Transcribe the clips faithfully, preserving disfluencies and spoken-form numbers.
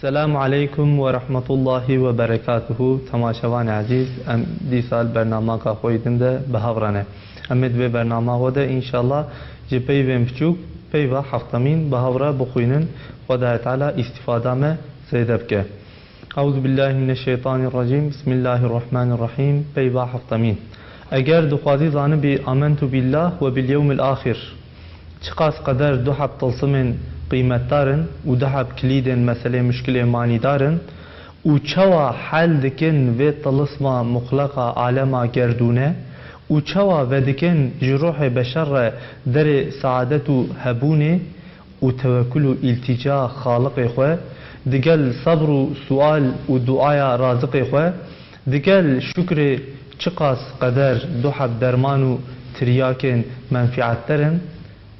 Selamu aleykum ve rahmetullahi ve berekatuhu. Temaşevanê ezîz, em dîsa li bernamaka xwe yê din de bi hev re ne. Em ê di vê bernama xwe de înşallah ji peyvên biçûk, peyva heftemîn bi hev re bixwînin. Xwedayê Teala îstîfada me zêde bike. Euzu billahi mineşşeytanirracîm. Bismillahirrahmanirrahîm. Peyva heftemîn. Eger dixwazî zanibî amentu billah ve bil yewmil axir, çiqas qeder du heb tilsimên qîmetdar in û du heb kilîdên meselê muşkilê manîdar in û çawa hel dikin vê tilisma muxleqa alema gerdûne û çawa vedikin ji ruhê beşer re derê saadet û hebûnê û tewekul û îltîca Xaliqê xwe, digel sebr û sual û duaya Raziqê xwe, digel şukrê çiqas qeder du heb derman û tiryakên menfîetdar in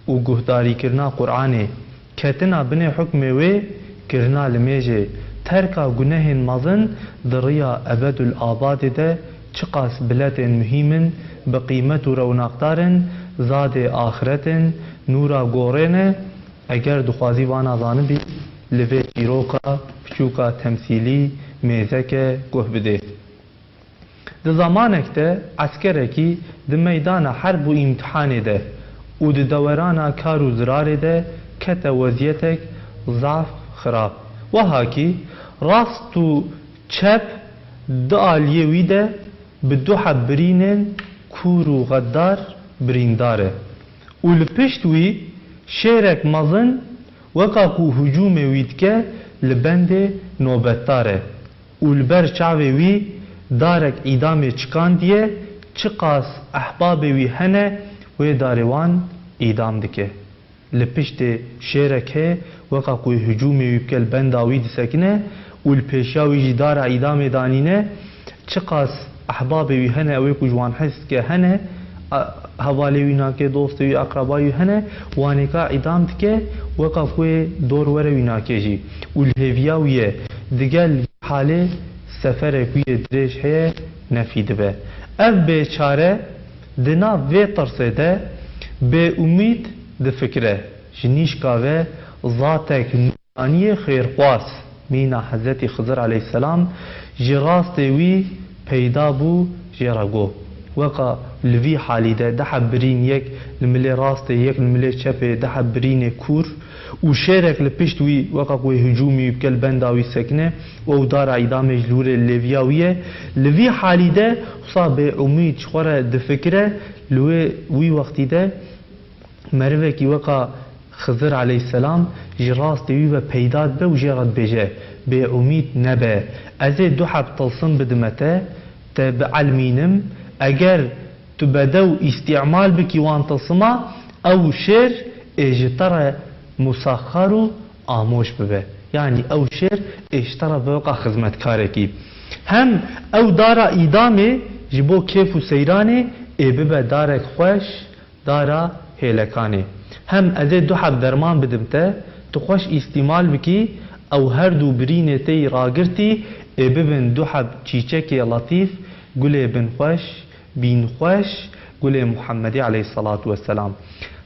û guhdarîkirina Qur'anê, ketina binê hukmê wê, kirina limêjê, terka gunehên mezin di riya ebedul abadê de çiqas biletên muhîm in, bi qîmet û rewnaqdar in, zadê axiret in, nûra gorê ne. Eger dixwazî vana zanibî, li vê çîroka piçûka temsîlî mêzeke guh bidê. Di zemanek de eskerekî di meydana herb û îmtihanê de û di dewerana kar û zirarê de kete weziyetek zaf xirab. Wiha kî rast û çep di aliyê wî de bi du heb birînên kûr û xeddar birîndar e û li pişt wî şêrek mezin weka ku hicûmê wî dike li bendê nobetdar e û li ber çavê wî darek îdamê çikandiye, çiqas ehbabê wî hene wê darê wan îdam dike. Li piştê şêrek heye, weka ku hicûmê wî bike li benda wî disekine û li pêşiya wî jî dara îdamê danîne. Çiqas ehbabê wî hene, ew ê ku ji wan hez dike hene, a, hevalê wî nake, dostê wî, eqrebayê wî hene, wanêka îdam dike, weka ku ê dor were wî nake jî. Û li hêviya wî ye, digel halê seferek wî yê dirêj heye, nefî dibe. Ev bêçare di nav vê tirsê de bêumîd difikire. Ji nîşka ve zatek nûraniyê xêrxwaz, mîna Hezretî Xizir aleyhisselam, ji rastê wî peyda bû, jê re got. Weka li vî halî de du heb birîn, yek li milê rastê, yek li milê çepê, du heb birînê kûr û şêrek li pişt wî, weka ku wê hicûmê wî bike, li benda wî sekine û ew dara îdamê ji li wir ê li lêviya wî ye. Li vî halî de wisa bêumîd ji xwe re difikire, li wê, wî wextî de merivekî weka Xizir aleyhisselam ji rastê wî ve peyda dibe û jê re dibêje, bêumîd nebe, ez ê du heb tilsim bidime te, te bielmînim, eger tu bedew îstîmal bikî wan tilsima, ew şêr ê ji te re musexxer û amoş bibe. Yanî ew şêr ê ji te re bibe weka xizmetkarekî. Hem ew dara îdamê ji bo kêf û seyranê ê bibe darek xweş, dara hêlekanê. Hem ez ê du heb derman bidim te, tu xweş îstîmal bikî, ew her du birînê te yî ragirtî ê bibin du heb çîçekê letîf, gulê binxweş, bînxweş, gulê Muhemmedî aleyhisselatu vesselam.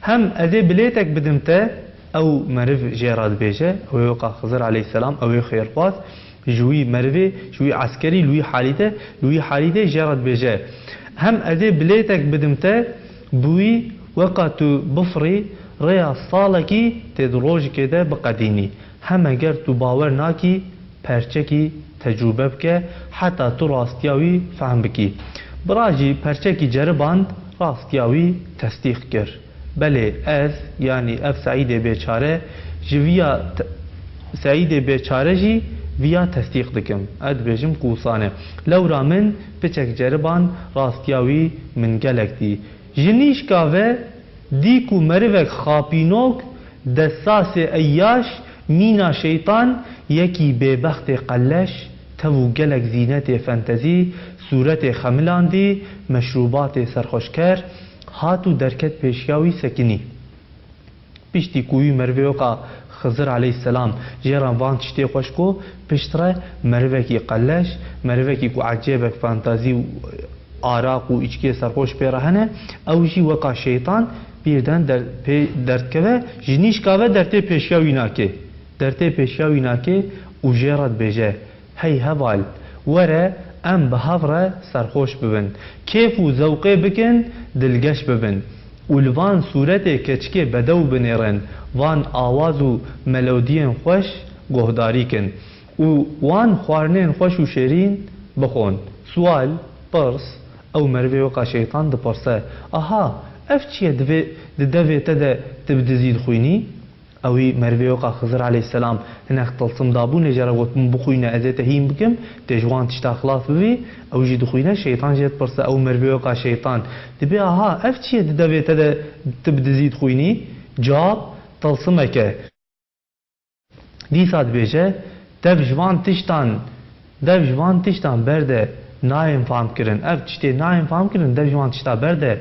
Hem ez ê bilêtek bidim te, ew meriv jê re dibêje, ew ê weka Xizir aleyhisselam, ew ê xêrxwaz, ji wî merivê, ji wî eskerî li wî halî de, li wî halî de jê re dibêje. Hem ez ê bilêtek bidim te, bi wî weka tu bifirî, rêya salekî tê di rojikê de biqedînî. Hem eger tu bawer nakî, perçekî tecrûbe bike, heta tu rastiya wî fehm bikî. Bira jî perçekî ceriband, rastiya wî tesdîq kir. Belê, ez, yanî ev Seîdê bêçare, ji viya te-, Seîdê bêçare jî viya tesdîq dikim. Ez dibêjim ku wisa ne. Lewra min piçek ceriban, rastiya wî min gelek dî. Ji nîşka ve dî ku merivek xapînok, destazê eyyaş, mîna şeytan, yekî bêbextê qelleş, tev û gelek zînetê fentezî, sûretê xemilandî, meşrûbatê serxweşker, hat û derket pêşiya wî sekinî. Piştî ku wî merivê weka Xizir aleyhisselam jê re van tiştê xweş got, pişt re merivekî qelleş, merivekî ku ecêbek fantazî û araq û îçkiyê serxweş pê re hene, ew jî weka şeytan birden der-, pê derdikeve, ji nîşka ve dertê pêşiya wî nake. Dertê pêşiya wî nake û jê re dibêje, Hey heval, were em bi hev re serxweş bibin, kêf û zewqê bikin, dilgeş bibin û li van sûretê keçikê bedew binêrin, van awaz û melodiyên xweş guhdarî kin û wan xwarinên xweş û şêrîn bixwin. Sual, pirs, ew merivê weka şeytan dipirse, Aha, ev çi ye divê di devê te de tu bi dizî dixwînî? Ewî merivê weka Xizir aleyhisselam hinek tilsim dabûne, jê re got, Min bixwîne, ez ê te hîn bikim, tê ji wan tişta xilas bibî. Ew jî dixwîne, şeytan jê dipirse, ew merivê weka şeytan. Dibê, Aha, ev çi ye di devê te de tu bi dizî dixwînî? Cewab, tilsimeke. Dîsa dibêje, Dev ji van tiştan, dev ji van tiştan berde nayên famkirin. Ev tiştê nayên famkirin, dev ji van tişta berde.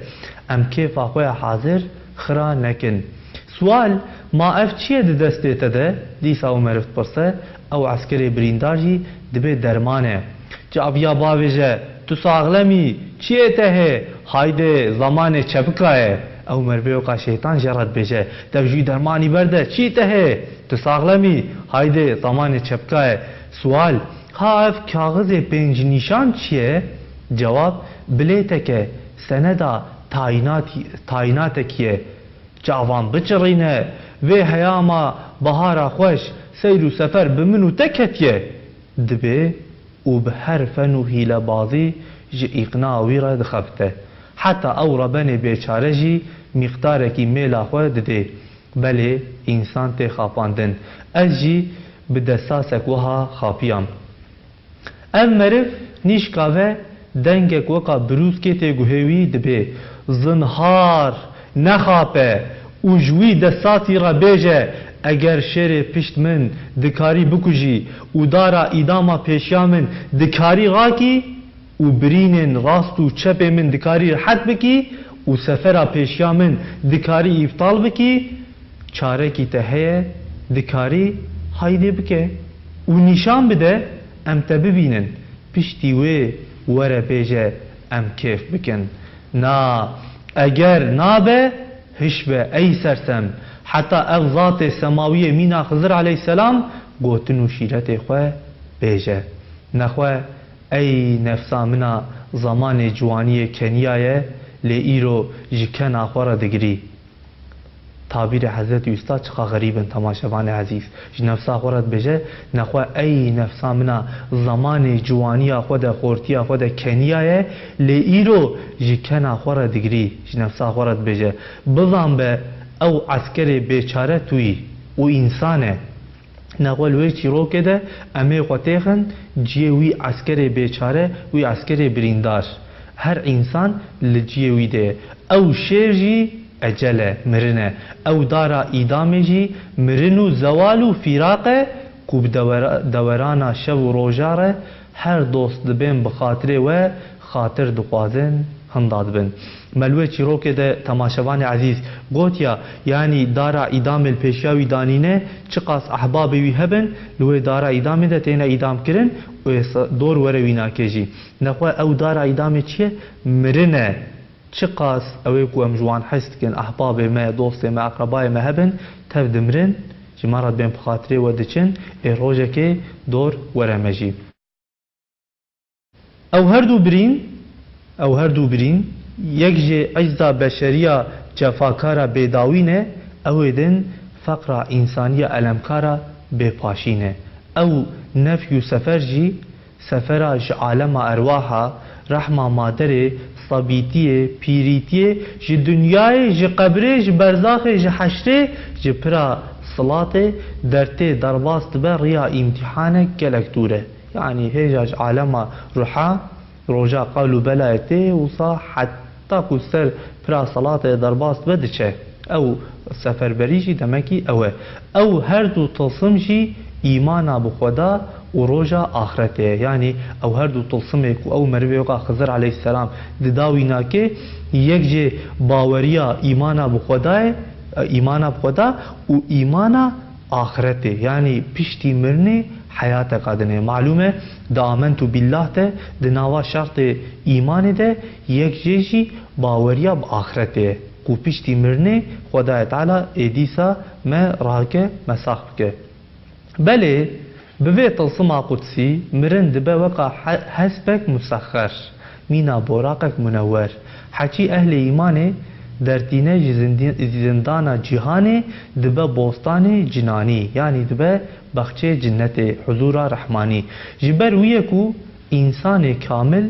Em kêfa xwe ya hazir xira nekin. Sual, Ma ev çi ye di destê te de? Dîsa ew meriv dipirse, ew eskerê birîndar jî dibê derman e. Caviya bavêje, Tu saxlem î, çi yê te hê? Haydê, zamanê çepika ye. Ew merivê weka şeytan jê re dibêje, Dev ji wî dermanî berde, çi yê te hê? Tu saxlem î, haydê, zamanê çepika ye. Sual, Ha ev kaxizê pênc nîşan çi ye? Cewab, Bilêteke, seneda tayînat-, tayînatekî ye. Çavan biçirîne, vê heyama bahara xweş, seyr û sefer bi min û te ketiye. Dibê û bi her fen û hîlebazî ji îqna wî re dixebite. Heta ew rebenê bêçare jî mîqdarekî mêla xwe didê. Belê, însan tê xapandin. Ez jî bi desasek wiha xapiyam. Ev meriv nîşka ve dengek weka birûskê tê guhê wî, dibê, Zinhar, nexape û ji wî desatî re bêje, Eger şêrê pişt min dikarî bikujî û dara îdama pêşiya min dikarî rakî û birînên rast û çepê min dikarî rihet bikî û sefera pêşiya min dikarî îptal bikî, çarekî te heye, dikarî haydê bike û nîşan bide, em te bibînin. Piştî wê were bêje, em kêf bikin. Na, eger nabe, hiş be, ey sersem. Heta ev zatê semawiyê mîna Xizir aleyhisselam gotin û şîretê xwe bêje. Nexwe, ey nefsa mina, zamanê ciwaniyê keniyaye, lê îro ji kena xwe re digirî. Tabîrê Hezretî Usta çiqa xerîb in, temaşevanê ezîz. Ji nefsa xwe re dibêje, Nexwe ey nefsa mina, zamanê ciwaniya xwe de, xortiya xwe de keniyaye, lê îro ji kena xwe re digirî. Ji nefsa xwe re dibêje, Bizan be, ew eskerê bêçare tu yî û însan e. Nexwe li wê çîrokê de em ê xwe têxin ciyê wî eskerê bêçare, wî eskerê birîndar. Her însan li ciyê wî de ye. Ew şêr jî ecel e, mirin e. Ew dara îdamê jî mirin û zewal û fîraq e ku bi dewera-, dewerana şev û roja re her dost dibên bi xatirê we xatir dixwazin, hinda dibin. Me li wê çîrokê de, temaşevanê ezîz, gotiya, yanî dara îdamê li pêşiya wî danîne, çiqas ehbabê wî hebin, li wê dara îdamê de têne îdamkirin û ê se-, dor were wî nake jî. Nexwe ew dara îdamê çi ye? Mirin e. Çiqas ew ê ku em ji wan hez dikin, ehbabê me, dostê me, eqrebayê me hebin, tev dimirin, ji me re dibên bi xatirê we diçin, ê rojekê dor were me jî. Ew her du birîn, ew her du birîn, yek jê ecza beşeriya cefakara bêdawî ne, ew ê din feqra însaniya elemkara bêpaşî ne. Ew nefy û sefer jî, sefera ji alema erwaha, rehma maderê, sebîtiyê, pîrîtiyê, ji dinyayê, ji qebrê, ji berzaxê, ji heşrê, ji pira silatê, dertê derbas dibe, riya îmtîhanek gelek dûr e. Yanî hêja ji alema ruha, roja qal û belayê tê, wisa heta ku ser pira selatê derbas dibe diçe. Ew seferberî jî demekî ew e. Ew her du tilsim jî îmana bi Xweda û roja axretê ye. Yanî ew her du tilsimê ku ew merivê weka Xizir aleyhisselam dida wî nake, yek jê baweriya îmana bi Xweda ye, îmana bi Xweda û îmana axretê, yanî piştî mirinê heyateka din e. Malûm e, di amentu billah de, di nava şertê îmanê de yek jê jî baweriya bi axretê ye, ku piştî mirinê Xwedayê Teala ê dîsa me rahike, me sax bike. Belê, Bi vê tilsima qudsî, mirin dibe weka he-, hespek musexxer, mîna boraqek munewwer. Heçî ehlê îmanê dertîne ji zindî-, zindana cîhanê, dibe bostanê cinanî, yanî dibe baxçeyê cinnetê, huzûra rehmanî. Ji ber wî ye ku însanê kamil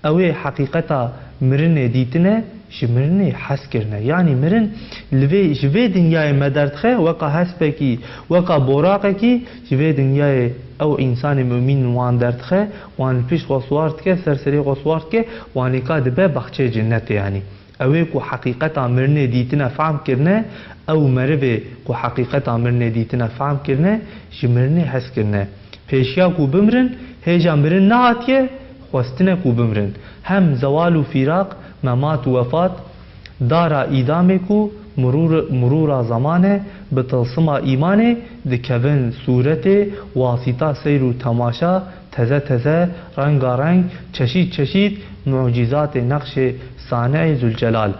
Ew ê heqîqeta mirinê dîtine, ji mirinê hez kirine. Yanî mirin li vê, ji vê dinyayê me derdixe, weka hespekî, weka boraqekî, ji vê dinyayê ew însanê mumîn wan derdixe, wan li pişt xwe siwar dike, ser serê xwe siwar dike, wan êka dibe baxçeyê cinnetê yanî. Ew ê ku heqîqeta mirinê dîtine, fehm kirine, ew merivê ku heqîqeta mirinê dîtine, fehm kirine, ji mirinê hez kirine. Pêşiya ku bimirin, hêja mirin nehatiye, xwestine ku bimirin. Hem zewal û fîraq, memat û wefat, dara îdamê ku mirûr-, mirûra zeman e, bi tilsima îmanê dikevin sûretê, wasîta seyr û temaşa, teze teze, rengareng, çeşît çeşît mucîzatê nexşê Sani'ê Zülcelal,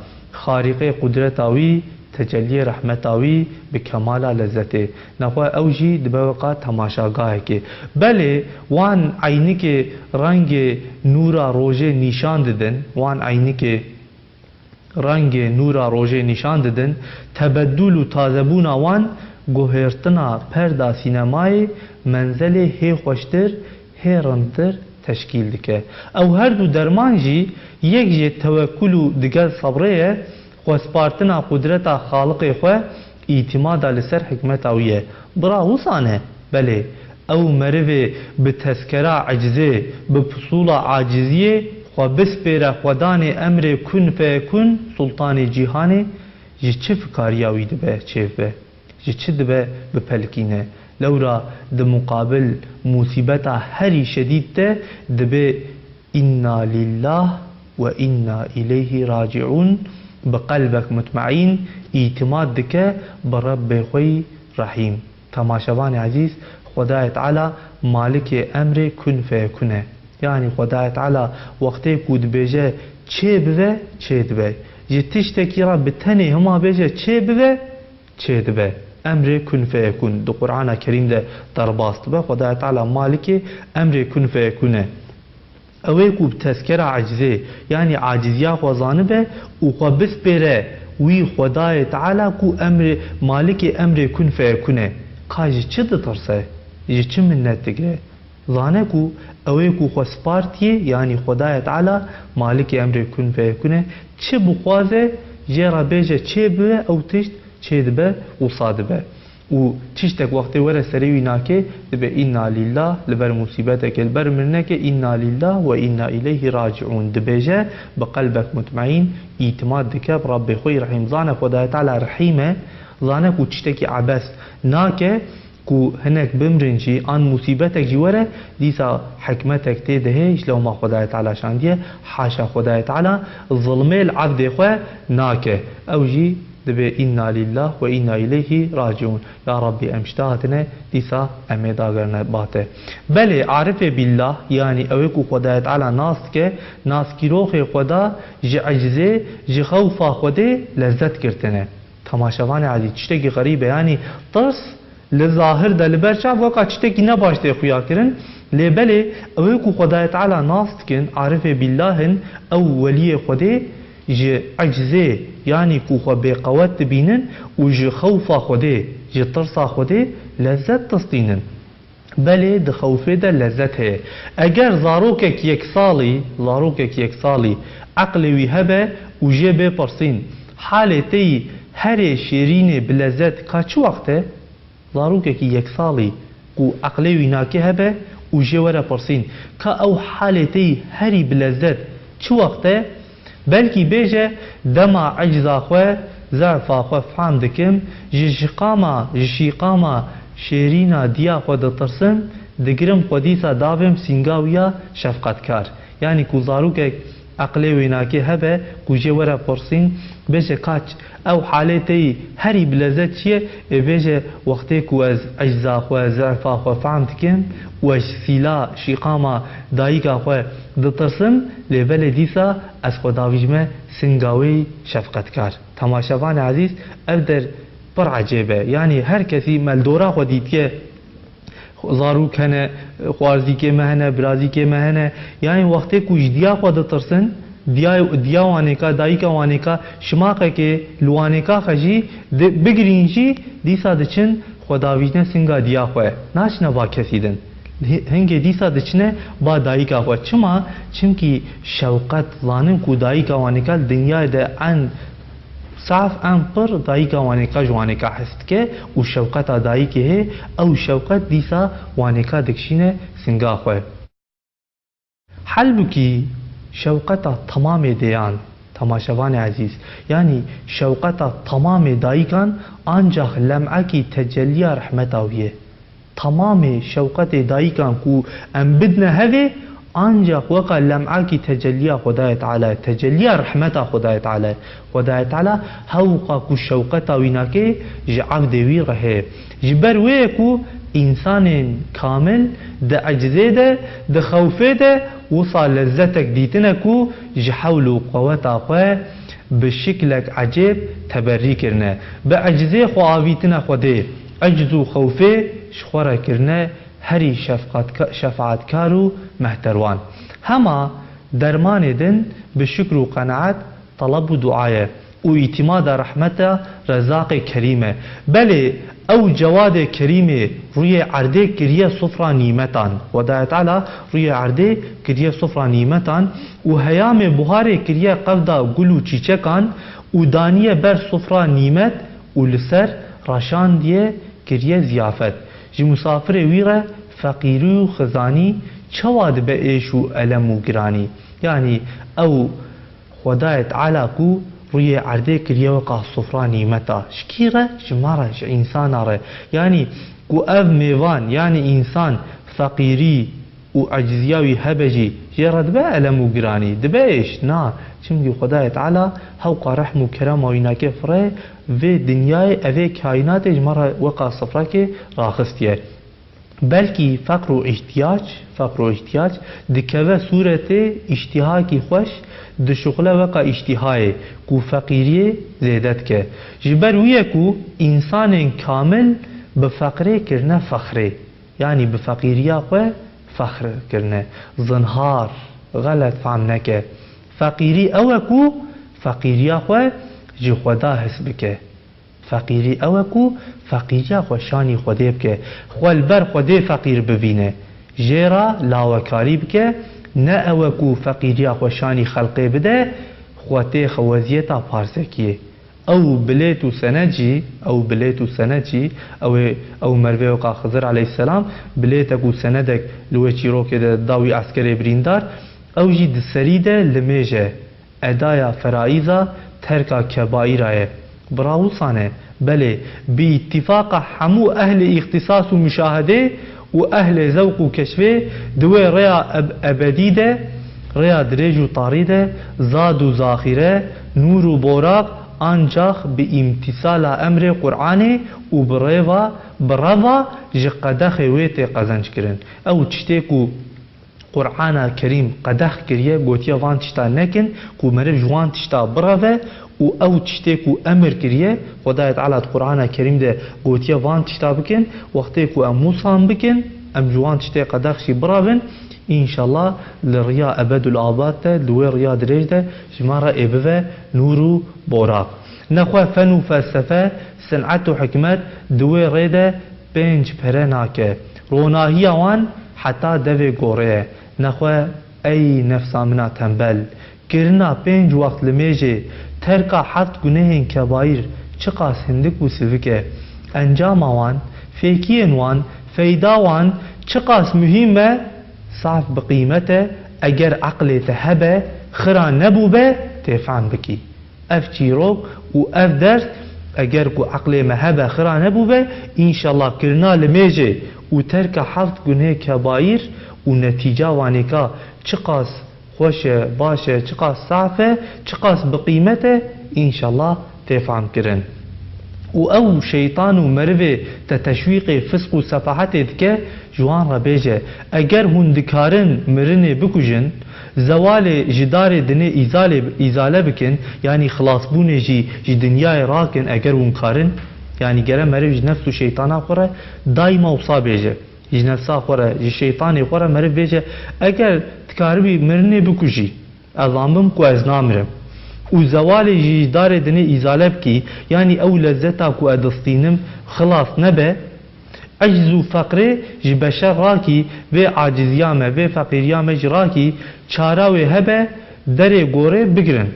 xarîqê qudreta wî, tecelliyê rehmeta wî bi kemala lezzetê. Nexwe ew jî dibe weka temaşagahekê. Belê wan eynikê rengê nûra rojê nîşan didin, wan eynikê rengê nûra rojê nîşan didin, tebeddûl û tazebûna wan guhêrtina perda sînemayê menzelê hê xweştir, hê rindtir teşkîl dike. Ew her du derman jî yek jê tewekkul û digel sebrê ye, xwespartina qudreta Xaliqê xwe, îtîmada li ser hikmeta wî ye. Bira wisa ne? Belê, ew merivê bi tezkera ecizê, bi pisûla aciziyê xwe bispêre xwedanê emrê kun feyekun, sultanê cîhanê, ji çi fikariya wî dibe çêbibe? Ji çi dibe bipelikîne? Lewra di muqabil musîbeta herî şedîd de dibê "Inna lillah ve inna ileyhi raciun", bi qelbek mutmaîn îtîmat dike bi Rebbê xwe yî Rehîm. Temaşevanê ezîz, Xwedayê Teala malikê emrê kun feyekun e. Yanî Xwedayê Teala wextê ku dibêje "çê bibe", çê dibe. Ji tiştekî re bi tenê hima bêje "çê bibe", çê dibe. Emrê kun feyekun di Qur'ana Kerîm de derbas dibe. Xwedayê Teala malikê emrê kun feyekun e. Ew ê ku bi tezkera ecizê, yanî aciziya xwe zanibe û xwe bispêre wî Xwedayê Teala ku emrê, malikê emrê kun feyekun e, ka ji çi ditirse? Ji çi minnet digre? Zane ku ew ê ku xwe spartiye, yanî Xwedayê Teala, malikê emrê kun feyekun e, çi bixwaze, jê re bêje çê bibe, ew tişt çê dibe û sa dibe. Û tiştek wextê were serê wî nake, dibe "Inna lillah", li ber musîbetekê, li ber mirinekê, "Inna lillah ve inna ileyhi raciun" dibêje, bi qelbek mutmaîn îtîmat dike bi Rabbê xwe yî Rehîm. Zane Xwedayê Teala Rehîm e, zane ku tiştekî ebes nake, ku hinek bimrin jî an musîbetek jî were, dîsa hikmetek tê de heye, ji lewma Xwedayê Teala şandiye, haşa Xwedayê Teala zilmê li evdê xwe nake. Ew jî dibê "Inna lillah ve inna ileyhi raciun". Ya Rabbî, em ji te hatine, dîsa em ê dagerine ba te. Belê, arifê billah, yanî ew ê ku Xwedayê Teala nas dike, naskîroxê Xweda ji ecizê, ji xewfa Xwedê lezzet girtine. Temaşevanê ezîz, tiştekî xerîb e, yanî tirs li zahir de li ber çav weka tiştekî nebaş tê xuya kirin, lê belê ew ê ku Xwedayê Teala nas dikin, arifê billah in, ew weliyê Xwedê ji ecizê, yanî ku xwe bêqewet dibînin û ji xewfa Xwedê, ji tirsa Xwedê lezzet distînin. Belê di xewfê de lezzet heye. Eger zarokek yek salî, zarokek yek salî eqlê wî hebe û jê bê pirsîn, "Halê te yî herê şêrînê bi lezzet ka çi wext e?" Zarokekî yek salî ku eqlê wî nake hebe û jê were pirsîn, "Ka ew halê te yî herî bi lezzet çi wext e?" Belkî bêje, "Dema ecza xwe, zefa xwe fehm dikim, ji şiqama, ji şîqama şêrîna diya xwe ditirsim, digirim xwe dîsa davêm sînga wî ya şefqetkar." Yanî ku zarokek eqlê wê nake hebe, ku jê were pirsîn, bêje, "Ka ç-, ew halê te yî herî bi lezzet çi ye?" Ê bêje, "Wextê ku ez ecza xwe, zefa xwe fehm dikim û ez ji sîla, şîqama dayika xwe ditirsim, lê belê dîsa ez xwe davîjime singa wê yî şefqetkar." Temaşevanê ezîz, ev der pir ecêb e. Yanî her kesî me li dora xwe dîtiye, Zarok hene, xwarzîkê me hene, birazîkê me hene. Yanî wextê ku ji diya xwe ditirsin, diya, diya wanêka, dayika wanêka, şimaqekê li wanêka xwe jî di-, bigirîn jî, dîsa diçin xwe davîjne singa diya xwe. Naçine ba kesî din. Hi-, hingê dîsa diçine ba dayika xwe. Çima? Çimkî şewqet, zanin ku dayika wanêka li dinyayê de en saf, en pir dayika wanêka ji wanêka hes dike û şewqeta dayikê hê, ew şewqet dîsa wanêka dikişîne singa xwe. Halbûkî şewqeta temamê dêyan, temaşevanê ezîz, yanî şewqeta temamê dayikan ancax lem'ekî tecelliya rehmeta wî ye. Temamê şewqetê dayikan ku em bidine hevê, ancax weka lem'ekî tecelliya Xwedayê Teala ye, tecelliya rehmeta Xwedayê Teala ye. Xwedayê Teala hewqa ku şewqeta wî nake, ji evdê wî re heye. Ji ber wê ye ku însanên kamil di ecizê de, di xewfê de, wisa lezzetek dîtine ku ji hewl û qeweta xwe bi şiklek ecêb teberî kirine. Bi ecizê xwe avîtine Xwedê. Eciz û xewfê ji xwe re kirine herî şefqatka-, şefaatkar û mehterwan. Hema dermanê din bi şikr û qenaet, teleb û dua ye û îtîmada rehmeta Rezaqê Kerîm e. Belê, ew Cewadê Kerîmê rûyê erdê kiriye sofra nîmetan. Xwedayê Teala rûyê erdê kiriye sofra nîmetan û heyamê buharê kiriye qevda gul û çîçekan û daniye ber sofra nîmet û li ser raşandiye kiriye ziyafet. Ji musafirê wî re feqîrî û xizanî çawa dibe êş û elem û giranî? Yanî ew Xwedayê Teala ku rûyê erdê kiriye weka sofra nîmeta. Ji kî re? Ji me re, ji însana re. Yanî ku ev mêvan, yanî însan feqîrî û eciziya wî hebe jî jê re dibe elem û giranî, dibe êş? Na, çimkî Xwedayê Teala hewqa rehm û kerema wî nake fire, vê dinyayê, evê kaînatê ji me re weka sifrekê raxistiye. Belkî feqr û îhtiyac, feqr û îhtiyac dikeve sûretê îştîhakî xweş, dişuxile weka îştîhayê ku feqîriyê zêde dike. Ji ber wî ye ku însanên kamil bi feqrê kirine fexrê. Yanî bi feqîriya xwe fexr kirine. Zinhar, xelet fehm neke. Feqîrî ew e ku feqîriya xwe ji Xweda his bike. Feqîrî ew e ku feqîriya xwe şanî Xwedê bike. Xwe li ber Xwedê feqîr bibîne. Jê re lawekarî bike, ne ew e ku feqîriya xwe şanî xelqê bide, xwe têxe weziyeta parsekiyê. Ew bilêt û sened jî, ew bilêt û sened jî, ew ê, ew merivê weka Xizir aleyhisselam, bilêtek û senedek li wê çîrokê de da wî eskerê birîndar, ew jî di serî de limêj e. Edaya feraîza terka kebaîra ye. Bira wisan e. Belê, bi îtîfaqa hemû ehlê îxtîsas û muşahedê û ehlê zewq û keşfê di wê rêya eb-, ebedî de, rêya dirêj û tarî de, zad û zaxîre, nûr û boraq, ancax bi îmtîsala emrê Qur'anê û bi rêva, bi reva ji qedexê wê tê qezenc kirin. Ew tiştê ku Qur'ana Kerîm qedex kiriye, gotiye van tişta nekin, ku meriv ji wan tişta bireve û ew tiştê ku emir kiriye, Xwedayê Teala di Qur'ana Kerîm de gotiye van tişta bikin, wextê ku em wisan bikin, em ji wan tiştê qedex jî birevin, înşallah li riya ebedul abad de, di wê riya dirêj de ji me re ê bive nûr û boraq. Nexwe fen û felsefe, sinet û hikmet di wê rê de pênc pere nake. Ronahiya wan heta devê gorê ye. Nexwe ey nefsa min a tembel, kirina pênc wext limêjê, terka heft gunehên kebaîr çiqas hindik û sivik e. Encama wan, fêkiyên wan, feyda wan çiqas muhîm e, saf bi qîmet e, eger eqlê te hebe, xira nebûbe, tê fehm bikî. Ev çîrok û ev ders, eger ku eqlê me hebe, xira nebûbe, înşallah kirina limêjê û terka heft gunê kebaîr û netîca wanêka çiqas xweş e, baş e, çiqas saf e, çiqas bi qîmet e, înşallah tê fehm kirin. Û ew şeytan û merivê te teşwîqê fisq û sefahetê dike, ji wan re bêje, eger hûn dikarin mirinê bikujin, zewalê ji darê dinê îzalê, îzale bikin, yanî xilasbûnê jî ji dinyayê rakin, eger hûn karin, yanî gere meriv ji nefs û şeytana xwe re daîma wisa bêje. Ji nefsa xwe re, ji şeytanê xwe re meriv bêje, eger dikaribî mirinê bikujî, ez zanibim ku ez namirim. Û zewalê jî ji darê dinê îzale bikî, yanî ew lezzeta ku ez distînim xilas nebe, eciz û feqrê ji beşer rakî, vê aciziya me, vê feqîriya me jî rakî, çara wê hebe, derê gorê bigirin.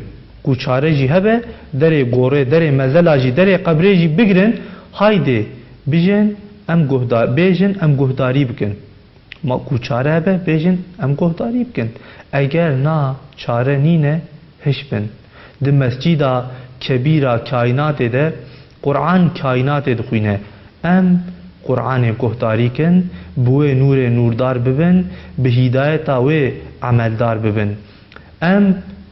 Ku çare jî hebe, derê gorê, derê mezela jî, derê qebrê jî bigirin, haydê bijin, em guhdar, bêjin, em guhdarî bikin. Ma ku çare hebe, bêjin, em guhdarî bikin. Eger na çare nîne, hiş bin. Di mescîda kebîra kaînatê de Qur'an kaînatê dixwîne. Em Qur'anê guhdarî kin, bi wê nûrê nûrdar bibin, bi hîdayeta wê emeldar bibin. Em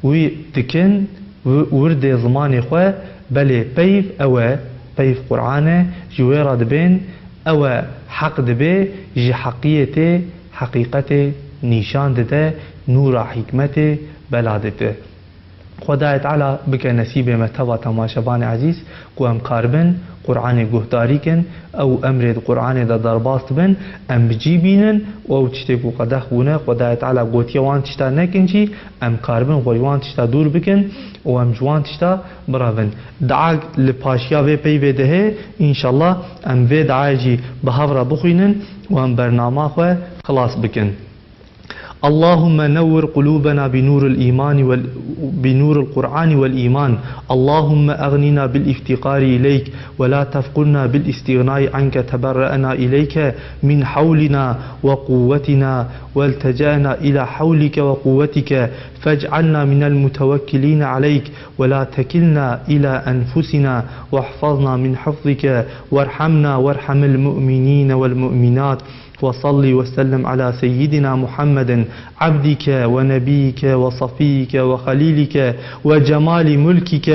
wî dikin, wi-, wirdê zimanê xwe, belê peyv ew e, peyv Qur'an e, ji wê re dibên, ew e heq dibê, ji heqiyê tê, heqîqetê nîşan dide, nûra hîkmetê bela dide. Xwedayê Teala bike nesîbê me teva temaşevanê ezîz, ku em karibin Qur'anê guhdarî kin, ew emrê di Qur'anê de derbas dibin, em bi cî bînin û ew tiştê ku qedeh bûne, Xwedayê Teala gotiye wan tişta nekin jî, em karibin xwe ji wan tişta dûr bikin û em ji wan tişta birevin. Dua li paşiya vê peyvê de heye, înşallah em vê duayê jî bi hev re bixwînin û em bernama xwe xilas bikin. اللهم نور قلوبنا بنور الإيمان وال-، بنور القرآن والإيمان. اللهم أغننا بالافتقار إليك ولا تفقرنا بالاستغناء عنك. تبرأنا إليك من حولنا وقوتنا والتجأنا إلى حولك وقوتك، فاجعلنا من المتوكلين عليك ولا تكلنا إلى أنفسنا، واحفظنا من حفظك، وارحمنا وارحم المؤمنين والمؤمنات. وصل وسلم على سيدنا محمد عبدك ونبيك وصفيك وخليلك وجمال ملكك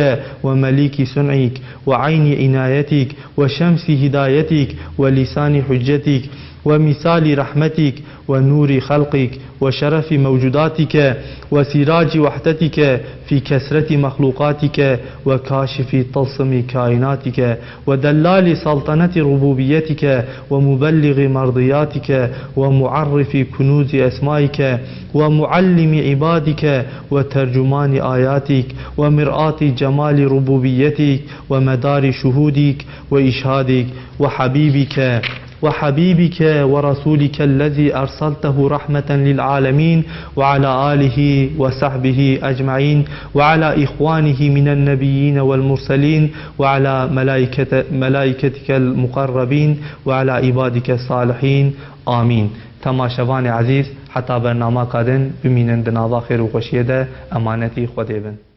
ومليك صنعك وعين عنايتك وشمس هدايتك ولسان حجتك ومثال رحمتك ونور خلقك وشرف موجوداتك وسراج وحدتك في كثرة مخلوقاتك وكاشف طلسم كائناتك ودلال سلطنة ربوبيتك ومبلغ مرضياتك ومعرف كنوز أسمائك ومعلم عبادك وترجمان آياتك ومرآة جمال ربوبيتك ومدار شهودك وإشهادك وحبيبك وحبيبك ورسولك الذي أرسلته رحمة للعالمين وعلى آله وصحبه أجمعين وعلى إخوانه من النبيين والمرسلين وعلى ملائكة-، ملائكتك المقربين وعلى عبادك الصالحين. آمين. Temaşevanê ezîz, heta bernamaka din bimînin di nava xêr û xweşiyê de, emanetî Xwedê bin.